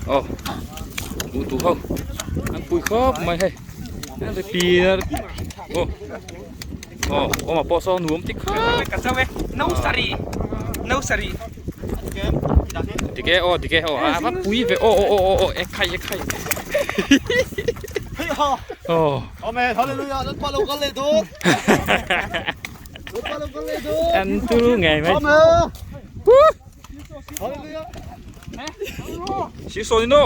Aw buh tuh ho an pui khawp mai hei an ri pi aw aw awma pawh saw nuam ti khawp dik e aw dik e aw a va pui ve aw aw aw aw e khai e khai aw an turu ngei mai Xí sô ni no.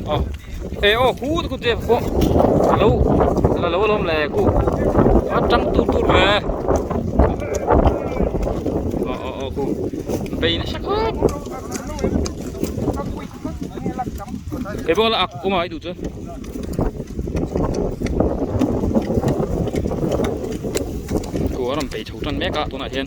Ờ. Ê ô khu khu te pawh a lo la lo alawm le khu a tang tur tur ve. Ờ ờ ờ khu bei nasa khawp. Kei pawh la ak awm a i duh chuan. Khu a rawn bei chho tan mek a tunah hian.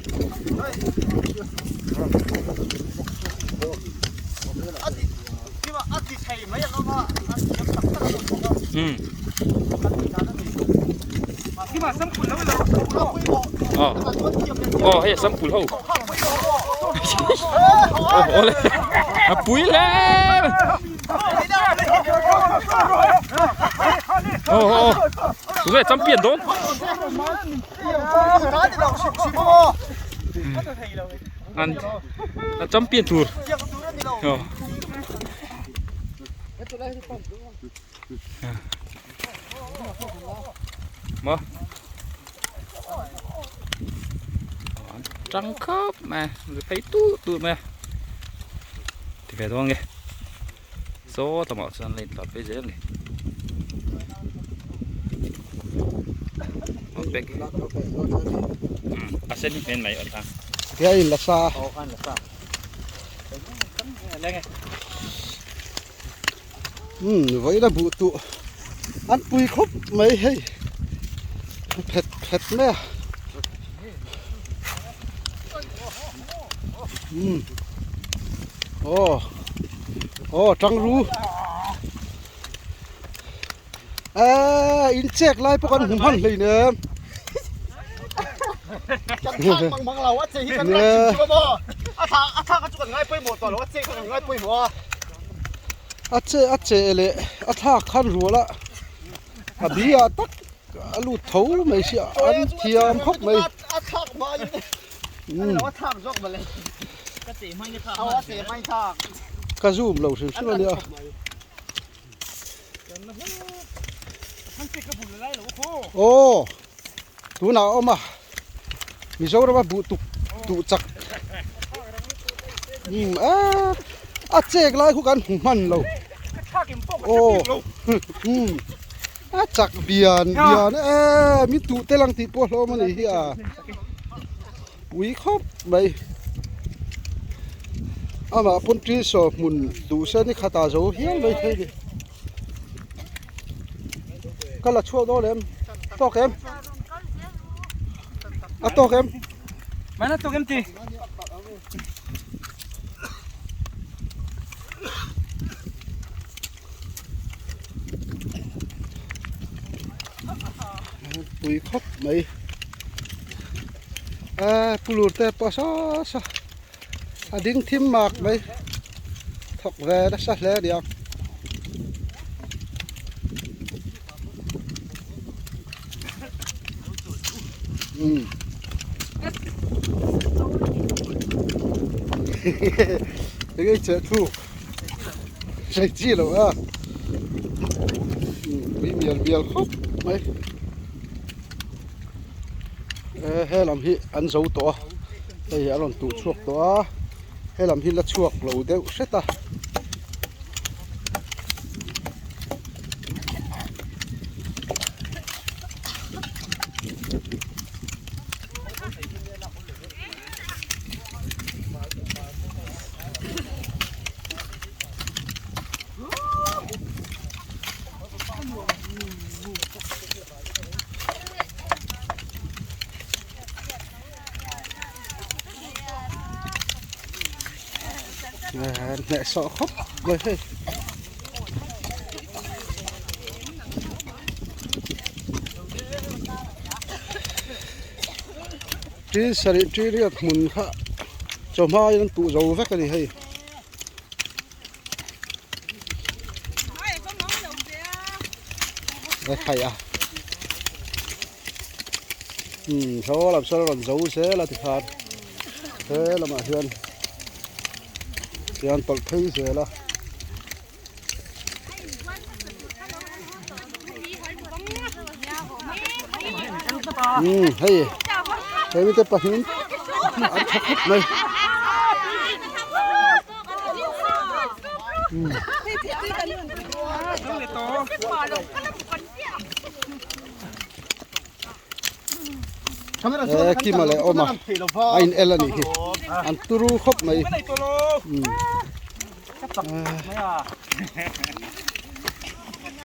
Aw hei sam pul ho aw le a pui hle aw aw tunge champion dawn An a champion tur aw maw an tang khawp mai a phei tut tut mai a ti ve dawn nge saw lamah chuan la intlar phei zel a ni. A sen hi hmel mai awm ta. Tia in la sa. Um vawiin a buh tuh an pui khawp mai hei phet phet mai a um aw aw tangru. Eee in chek lai pawh kan hmu hman hlei nem. Kan thak mang mang lo a che hi kan ngai chim chim a maw. A thak a thak a chu kan ngai pawimawh tawh lo a che kha kan ngai pawimawh a. A che a che leh a thlak khan rual a a bi ah tak a lut tho mai sia an thiam khawp mai. A thlak hma in a thlak zawk mawle. Ka che hma in a thlak. A che hma in thlak. Ka zoom lo hrim hrim a nia. Aw tunah a awm a Mizoram a buh tuk duh chak umm eee a chek lai khu kan hmu hman lo aw umm a chak bian bian eee min tuh tel ang tih pawh hlawm a ni hi a pui khawp mai amah pawn ṭil saw hmun duh se ni khatah zo hial mai thei ni ka la chhuak dawn em tawk em a tawk em mana tawk em ti pui khawp mai a pulur te pawh saw saw a ding thim mak mai thawk ve nasa hle a ni ang umm enge i cheh thluk Hei chi lo a pui mial mial khawp mai he lam hi an zo tawh a hei a rawn tuh chhuak tawh a he lam hi la chhuak lo deuh hret a. Hneh sawh khawp mai hei. Ṭi sarih ṭi riat hmun kha chawhma in an tuh zo vek a ni hei. E khai a. Umm saw lam sawn a rawn zo zel a tikhan he lamah hian hian tawlh phei zel a. Umm hei he mite pahnih an tha khawp mai. He Kima leh Awma a in el a nih hi an turu khawp mai.